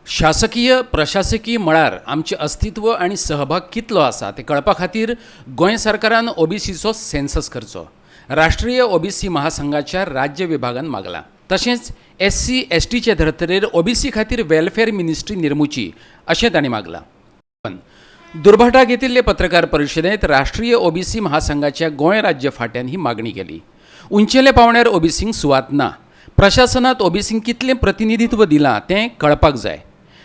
शासकीय प्रशासकीय मळार आमचें अस्तित्व आनी सहभाग कितलो आसा तें कळपा खातीर गोंय सरकारान ओबीसीचो सेन्सस करचो, राष्ट्रीय ओबीसी महासंघाच्या राज्य विभागान मागलां. तशेंच एससी एसटीचे धर्तरेर ओबीसी खातीर वेलफेअर मिनिस्ट्री निर्मुची अशें तांणी मागलां. दुर्भाटा घेतिल्ले पत्रकार परिशदेंत राष्ट्रीय ओबीसी महासंघाच्या गोंय राज्य फांट्यान ही मागणी केली. उंचेल्या पावंड्यार ओबीसींक सुवात ना. प्रशासनात ओबीसींक कितलें प्रतिनिधित्व दिलां तें कळपाक जाय.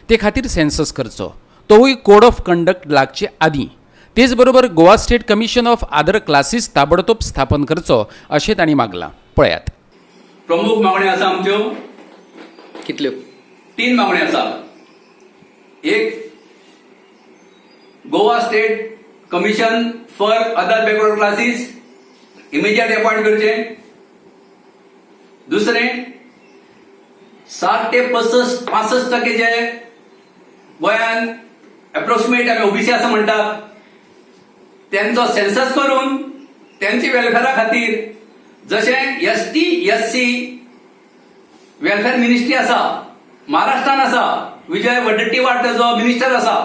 ते खातीर सेन्सस करचो, तोवूय कोड ऑफ कंडक्ट लागचे आदीं. तेच बरोबर Goa State Commission of Other Classes ताबडतोब स्थापन करचो अशें तांणी मागलां. पळयात. प्रमुख मागण्यो आसा आमच्यो. कितल्यो? तीन मागण्यो आसा. एक, Goa State Commission for Other Backward Classes immediate appoint करचे. दुसरें, 60 ते 65% जे गोंयान एप्रोक्सिमेट आमी ओबीसी आसा म्हणटात, त्यांचो सेन्सस करून त्यांची वेलफेअरा खातीर जशें एसटी एससी वेलफेअर मिनिस्ट्री आसा, महाराष्ट्रान आसा, विजय वडेट्टीवार तेजो मिनिस्टर आसा,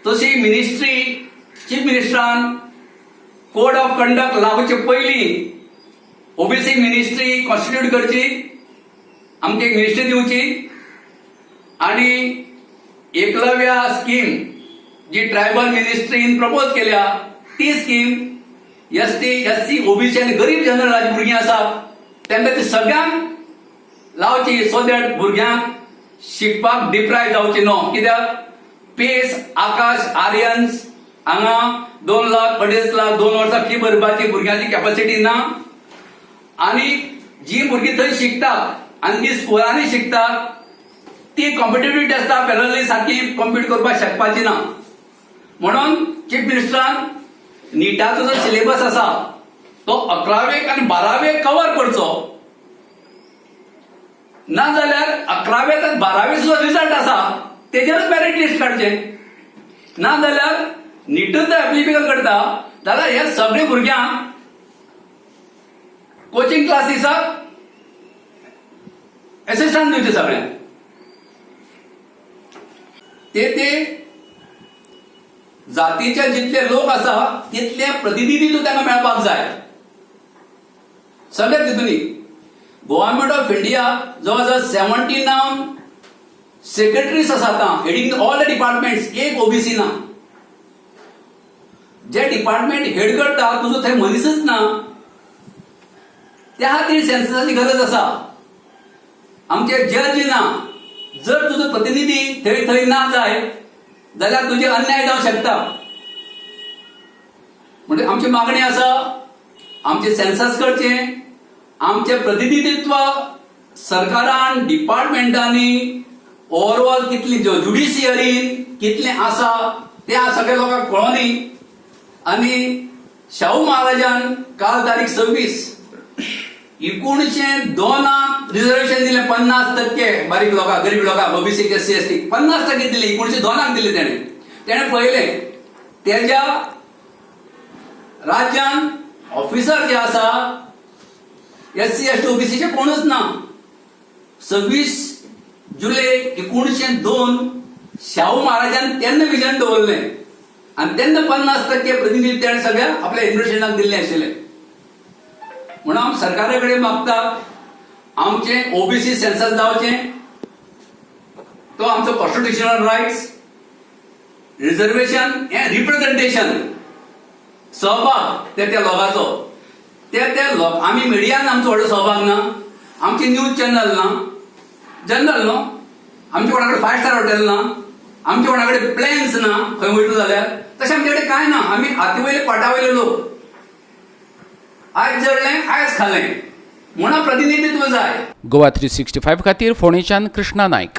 तशी मिनिस्ट्री चीफ मिनिस्टरान कोड ऑफ कंडक्ट लागूचे पयलीं ओबीसी मिनिस्ट्री कॉन्स्टिट्यूट करची, आमची एक मिनिस्ट्री दिवची आणि एकलव्या स्कीम जी ट्रायबल मिनिस्ट्रीन प्रपोज केल्या, ती स्कीम एसटी, एससी, ओबीसी आनी गरीब जनरलाची भुरगीं आसात तांकां ती सगळ्यांक लावची, सो that भुरग्यांक शिकपाक डिप्रायव जावची न्हू. कित्याक पेस, आकाश, आर्यन्स हांगा 2 लाख, 2.5 लाख 2 वर्सां फी भरपाची भुरग्यांची कॅपॅसिटी ना आणि जी भुरगीं थंय शिकतात आनी जी स्कुलांनी शिकतात ती कॉम्पिटेटिव्ह टेस्टा पॅरलली सारकी कॉम्पीट करपाक शकपाची ना. म्हणून चीफ मिनिस्टरान निटाचो जो सिलेबस आसा तो अकरावेक आनी बारावेक कवर करचो, ना जाल्यार अकरावेक आनी बारावेचो जो रिजल्ट आसा तेजेरूच मेरीट लिस्ट काडचें. ना जाल्यार निटूच जर एप्लिकेबल करता जाल्यार हे सगळे भुरग्यांक कोचिंग क्लासीसाक एसिस्टंट दिवचे सगळ्यांक. ते ते जातीचे जितले लोक आसा तितले प्रतिनिधित्व तांकां मेळपाक जाय सगळे तितूनी. गव्हर्नमेंट ऑफ इंडिया जवळ जवळ 79 सेक्रेटरीज आसा आतां हेडींग ऑल the departments, एक ओबीसी ना. जे डिपार्टमेंट हेड करता तुजो थंय मनीसच ना. त्या खातीर सेन्ससाची गरज आसा. आमचे जज ना. जर तुजो प्रतिनिधी थंय थंय ना जाय जाल्यार तुजे अन्याय जावंक शकता. म्हणजे आमची मागणी आसा, आमचे सेन्सस करचे, आमचे प्रतिनिधित्व सरकारान, डिपार्टमेंटांनी ओवरऑल कितली, ज्युडिशियरीन कितलें आसा तें आज सगळ्या लोकांक कळोनी. आनी शाहू महाराजान काल तारीख 26 1902 रिझर्वेशन दिलें 50% बारीक लोकांक, गरीब लोकांक, ओबीसी, एससी, एसटी 50% दिले. 1902 दिले तेणे. तेणे पळयलें तेज्या राज्यान ऑफिसर जे आसा एससी, एसटी, ओबीसीचे कोणूच ना. 26 जुलै 1902 शाहू महाराजान तेन्ना विजन दवरलें आनी तेन्ना 50% प्रतिनिधित्व तेणे सगळ्या आपल्या एडमिनिस्ट्रेशनाक दिल्लें आशिल्लें. म्हणून आमी सरकारा कडेन मागता, आमचे ओबीसी सेन्सस जावचें. तो आमचो कॉन्स्टिट्युशनल रायट्स, रिझर्वेशन हें रिप्रेझेंटेशन, सहभाग ते त्या लोकांचो, ते ते लोक. आमी मिडियान आमचो व्हडलो सहभाग ना. आमची न्यूज चॅनल ना, जनरल न्हू. आमच्या कोणा कडेन फायव स्टार हॉटेल ना, आमच्या कोणा कडेन प्लेन्स ना खंय वयतलो जाल्यार. तशें आमचे कडेन कांय ना. आमी हाती वयले पाटा वयले लोक. आयज जडलें, आयज खालें. म्हणून प्रतिनिधित्व जाय. गोवा 365 खातीर फोंडेच्यान कृष्णा नायक.